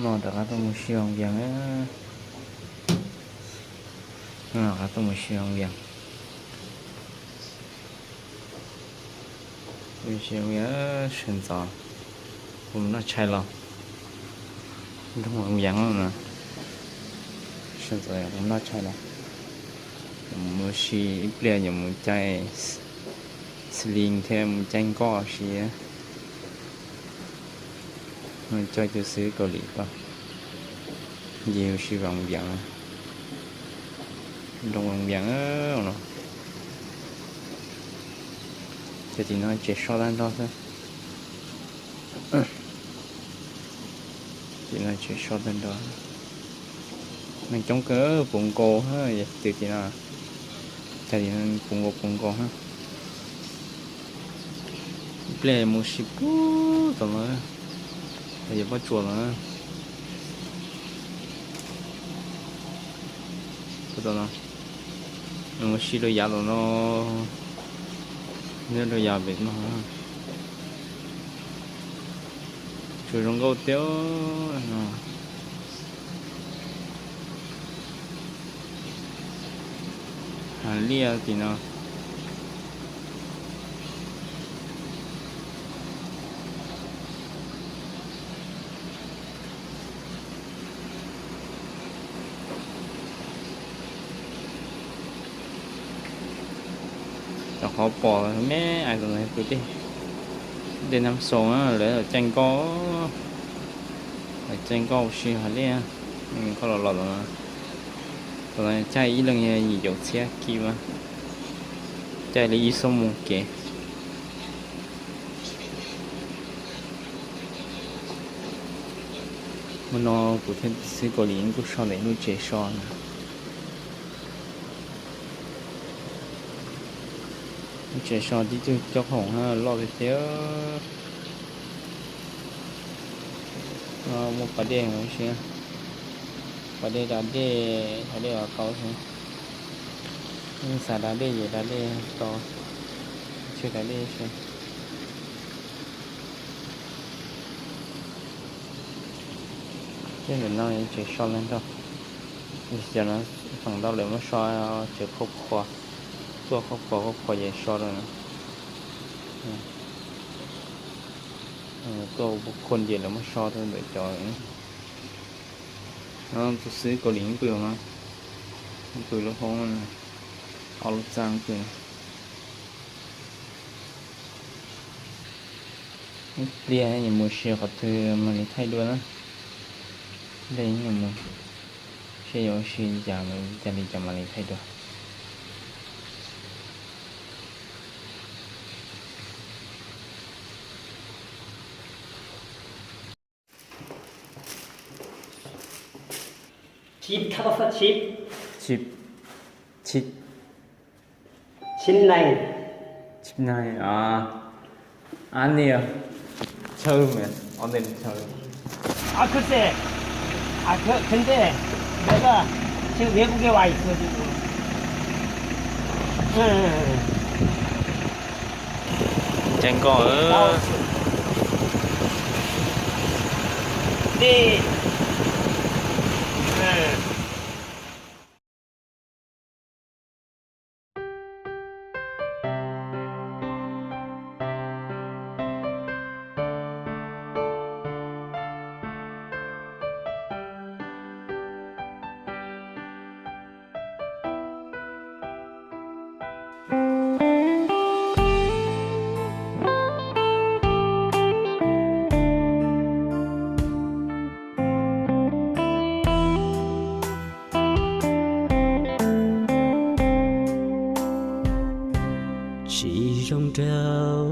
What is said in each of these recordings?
No rov qab tuaj mus si Vaj Vias, rov qab tuaj mus si Vaj Vias. Mus si Vaj Vias sawv ntxov, kuv mus noj tshais los, nroog Vaj Vias no, sawv ntxov kuv mus noj tshais los, mus si ib pliag yuav mus caij sling thiab mus caij nkoj si. Coj cov xib hwb Kaus Lim tuaj, nce mus si Vaj Vias, nroog Vaj Vias no. Ces tim no tsev so tag nrho xwb. Tim no tsev so tag nrho. Neeg coob kawg, puv nkaus, tim tim no, cas tim no puv nkaus puv nkaus. Ib pliag mus si puag tom no, yog Pob Tsuas no. Puag tom no, mus si rau yav tom no, nyob rau yav pem no. Tsuas zoo nkauj tiag. Hav liaj tim no. Cov qhov pom me ais los pw tej, tej Nab Xoo lawv caij nkoj, caij nkoj ua si hav liaj. Koj los los tom no, caij ib leeg yim caum txhiab kis mas, caij li ib xuab moos kev. Hmo no kuv thiab xib hwb Kaus Lim kuj so ntawm lub tsev so na. Lub tsev so tib tug cob khoom loj tiag tiag. Muaj pas dej huv si, pas dej da dej, da dej los tau xwb. Yeej xav da dej ces da dej tau, tsis da dej xwb. Tej ntawm no tsev so leej nrog, cov no feem ntau lawv muab so tsev khauj khuav, tuaj khauj khuav khauj khuav ces so rau no. Tuaj khua ntias lawv muab so rau ntawm cov. Tus xib hwb Kaus Lim pw no, pw lub hoob, ob lub txaj pw. Ib pliag yuav mus si qhov twg mam li thaij dua na. Ib pliag yuav mus, seb yuav ua si cas, cas li cas mam li thaij dua. Chip, thab tau xab chip. Chip, chip. Chip nine. Chip nine, a. Ani, chaw me, o ne chaw. Akhwv se, akhwv khwv de, de ka, chim viv kuv ke vais. Caij nkoj. Tsis zoo rau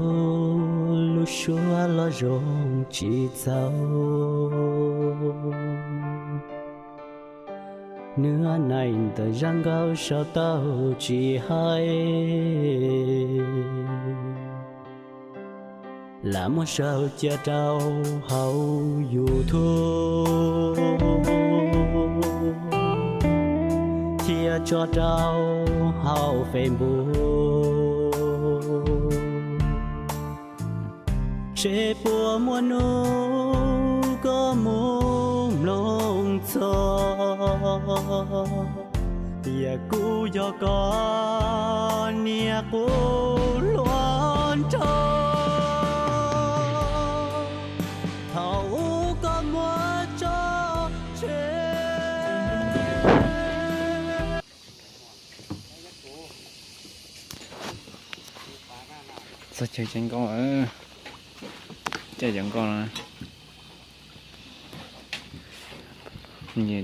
lub suab los zoo tsis txaus. Nws naij ntawm zaj nkauj sau tau tsis hais, lam muab sau cia rau hauv YouTube thiab tso rau hauv Facebook. Seb puas muaj hnub koj mus Txog, tias kuv yog koj niam qub hluas nraug, thaum ub koj muab tso tseg. Txog chaw caij nkoj, caij cov nkoj no.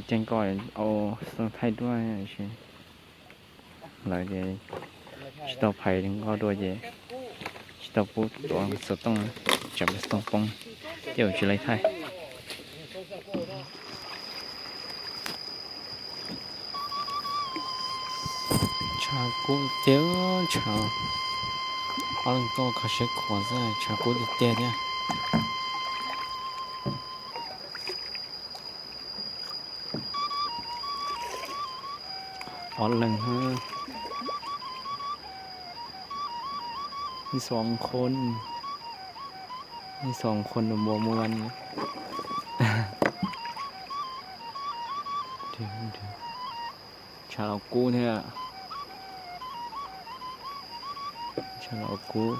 Caij nkoj au xoo thaij duab, lawv ces tsis tau phais nkoj dua ces tsis tau pub tuav xov tooj, tsam xov tooj poob, ces tsis laib thaij. Tshav kub tiag, tshav, ob leeg tuaj kho siab khuav xwb, tshav kub tiag tiag thiab. Ob leeg, ib xoom khon, ib xoom khon nws npua muaj vaj. Tshav los kub thiab, tshav los kub.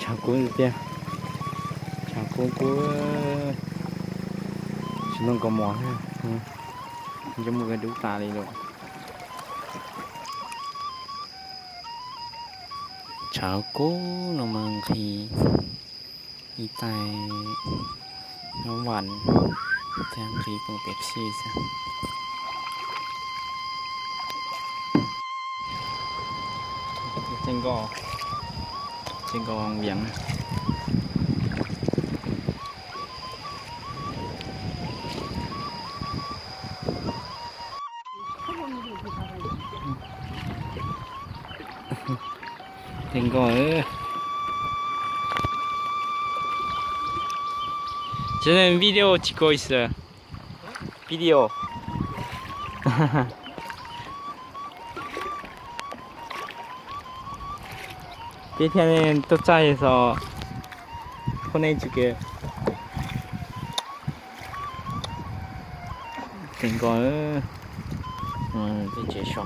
Tshav kub tiag, tshav kub kub, tsis muaj kab mob thiab, ntsej muag dub tas li lawm. Tshav kub no mas nqhis ib tais nyob vas thiab nqhis pem Pepsi xwb. Ces nkoj, ces nkoj viav. Ces nkoj, ces video tsis kos is video. Tib thiaj tuaj txaij xos phooj nej tsis kev. Ces nkoj, tej tsev so.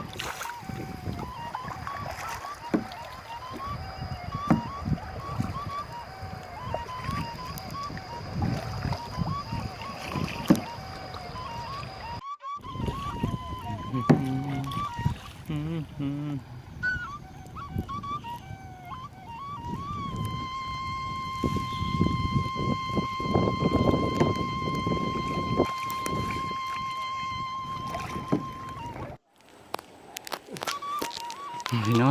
Li no,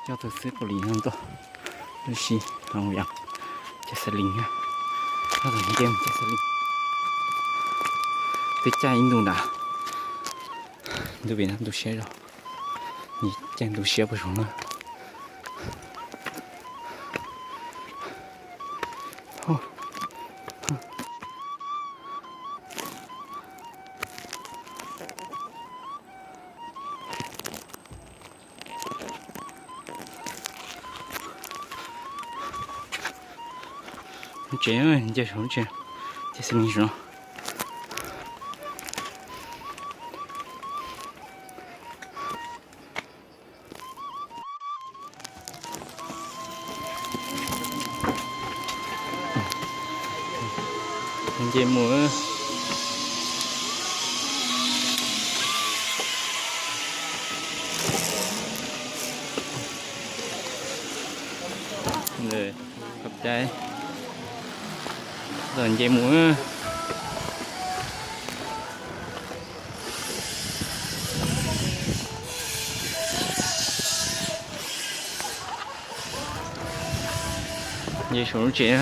coj tau xwb kaus lim no tuaj, lub sij hawm yog cov xas lis, cov xas lis, twb caij ib ntu nrad, ntu pem no ntu siab zog, caij ntu siab puag saum no. Tsev, nce saum lub tsev, ces xws li saum no. Nce mus. Khov cai, los nce mus. Nce saum lub tsev.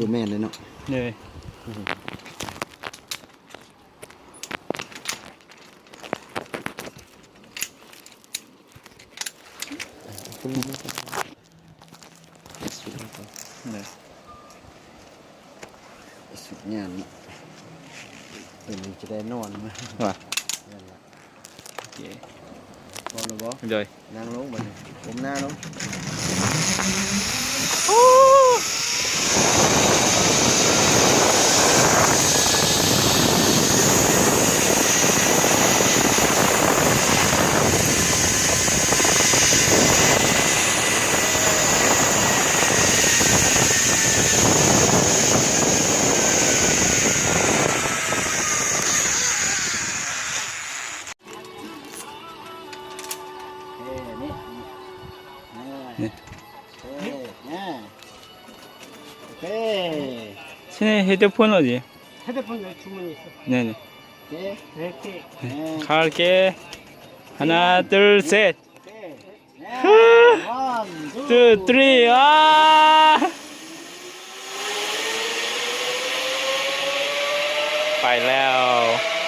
Superman li no. Xwm nyaj, tus nws tsis dai noj. Nang lub, ua na lub. Tsis ne, hais tias phun los sis. Qhov kev, hana twb xej. Two, three, ah. Pais lawm.